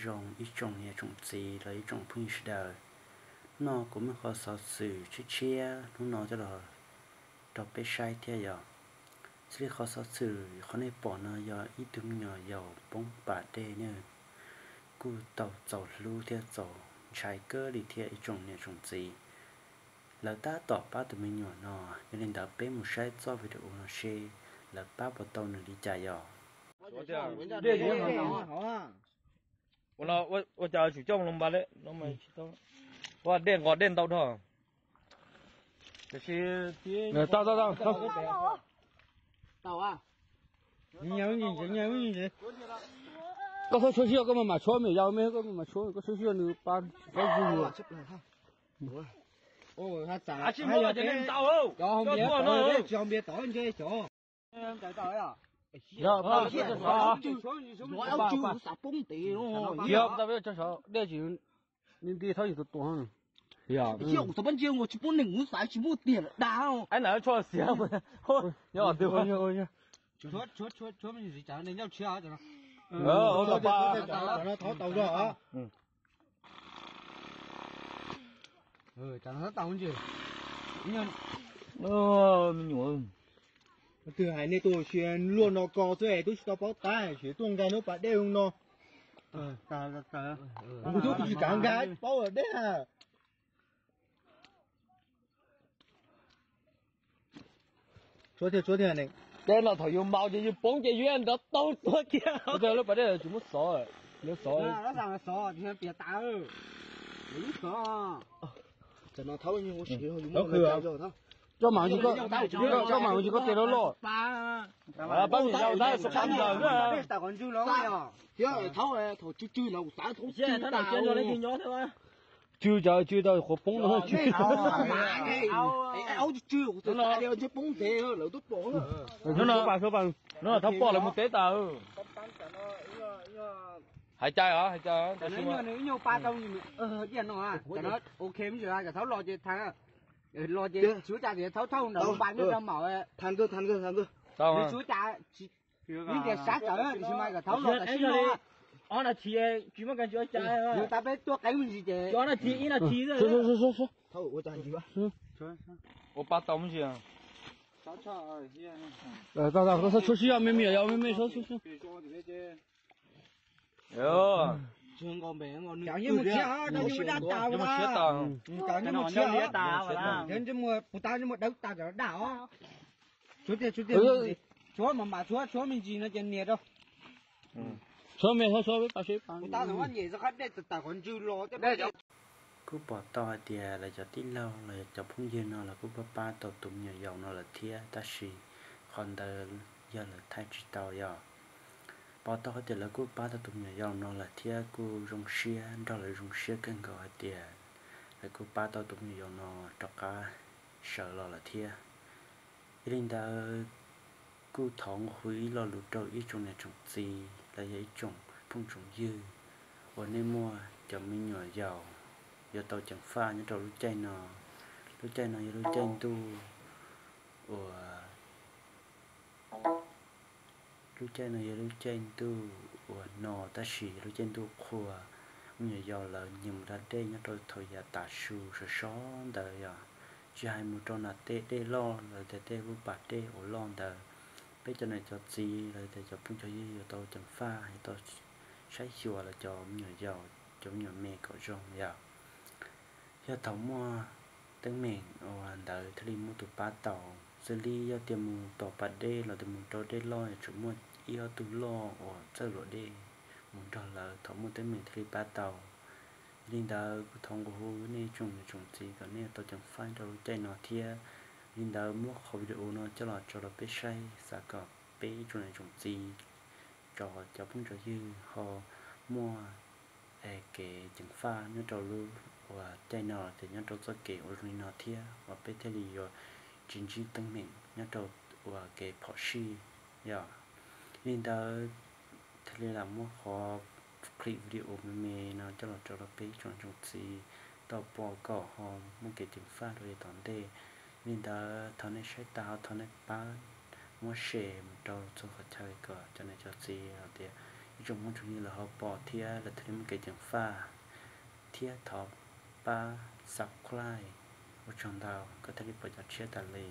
Zoo ib tsoom niam tsoom txiv los ib tsoom phooj ywg sawv daws, hnub no kuv muaj qhov xov xwm tshiab tshiab hnub no coj los rau peb saib thiab yom. Xws li qhov xov xwm qhov nej pom no yog ib tug me nyuam yaus poob pas dej ne, kuj tau txaus hlub thiab txaus ntshai kawg li thiab ib tsoom niam tsoom txiv. Lawv tab tom pab tus me nyuam no, yog li ntawd peb mus saib txoj video no seb lawv pab puas tau nws li cas yom. Ua cas tsum coj loo npas le, ua dej nqos dej ntau dhau. Tau, tau, tau. Koj txhob tshuab siab, koj maj mam tshuab me yau me, koj maj mam tshuab, koj tshuab siab nws pab tsis txhob txwg. Tsis haus npias tom, tsis haus npias tom ntshe cov. Dej tsis nti thaub yus tus tua. Xyov kuv tau pab ntsia ua tsis pub neeg kuv xav tsis muaj tiag lawm dag. Ab na tshuaj xiav. Tshuab me ntsis tsam neeg nyob tshiab. Thov tau zog. Me nyuam, twb hais nej tuaj ua si luaj no ko xwb es twb tsis tau paub tab sis tuaj nkag hnub pas dej no. Kuv twb tsis kam nkag paub dej. Tshuab thiab, tshuab thiab. Dej no thaum yus maus ces yus poob ces yus nrov tau tuag kiag. Lub pas dej tsis muab xov, lawv xov. Piav tas, lub xov. Koj mam ua tsis koj tes loj loj. Pab mus yau tab tom qhov ntswg los. Thiab thaum tsw tsw los kuv xav thaum tsw tas. Tsw cov tsw tau qhuav poob no tsw. Aub tsw tsw kuv xav tias ntshe poob ntev lawv twb pom. Hnub no thaub pom lawv mus teb tas. Hais cai os, hais cai. Ib nyuag pa tau, no, ok, thaub los ces thaub los ces tsis ua cas, thaub thauj ntawm pa nyob rau maum. Thaub cas ib tias sab tsawv tiam sis mas kom thaub los tam sim no. Ob nas this tsis muaj kas tsis ua cas. Yus tas peb tuaj qeeb me ntsis ces ob nas this ib nas this. Ua pa tau me ntsis. Txhob tshuab siab, me me yog me me. Puas tab muaj dawb tas cov daj os. Tshuab, tshuab me ntsis no ces nias rau. Tshuab me, tshuab peb pas seb pas. Puas tab muaj nyem qhov dej tawm qhov ntswg los. Kuj pom tau hais tias lawv cov tij laug los yog cov phooj ywg no lawv kuj pab pab tau tus me nyuam yaus no lawm thiab, tab sis qhov ntawd yog lawv thaij tsis tau yom. Pom tau hais tias lawv kuj pab tau tus me nyuam yaus no lawm thiab kuj zoo siab, nrog lawv zoo siab kawg nkaus hais tias lawv kuj pab tau tus me nyuam yaus no rov qab sawv los lawm thiab. Yog li ntawd, kuj thov nqua hu ib lo lus rau ib tsoom niam tsoom txiv los yog ib tsoom phooj tsoom ywg uas nej muaj cov me nyuam yaus yuav tau ceev faj nyob rau lub caij no. Lub caij no yog lub caij ntuj uas lub caij no yog lub caij ntuj uas no tab sis yog lub caij ntuj qhua. Me nyuam yaus lawv nyias mus da dej nyob rau thaum yav tav su sov sov ntawd yog tsis hais mus rau nram tej dej loj los tias tej lub pas dej uas loj ntawd, peb cov niam cov txiv los tias cov phooj cov ywg yuav tau ceev faj, yuav tau saib xyuas lawv cov me nyuam yaus, cov me nyuam me kom zoo yom. Yog thaum muaj teeb meem uas ntawd thiaj li muaj tus pab tau. Xws li yog tias mus tom pas dej los tias mus rau dej loj, tseem muaj ib ob tug loj uas txawj luam dej mus nrog lawv, thaum muaj teeb meem thiaj li pab tau. Yog li ntawd kuj thov nqua hu nej tsoom niam tsoom txiv kom nej tau ceev faj rau lub caij no thiab. Yog li ntawd muab qhov video no coj los tso rau peb saib, xav kom peb tsoom niam tsoom txiv, cov cov phooj cov ywg ho muaj kev ceev faj nyob rau lub uas caij no los tias nyob rau txoj kev ua zoo li no thiab uas peb thiaj li yuav tsis ntsib teeb meem nyob rau uas kev phom sij yom. Li ntawd thiaj li lam muab qhov clip video me me no coj los rau rau peb tsoom niam tsoom txiv tau pom kom ho muaj kev ceev faj rau yav tom ntej. Li ntawd thov nej saib tas ho thov nej pab muab share mus rau txhua qhov chaw kom cov niam cov txiv hais tias Ib tsoom Hmoob tsoom Yig lawv ho pom thiab lawv thiaj li muaj kev ceev faj, thiab thov pab subscribe. Ua tsaug ntau, koj thiaj li pom cov tshiab tas li.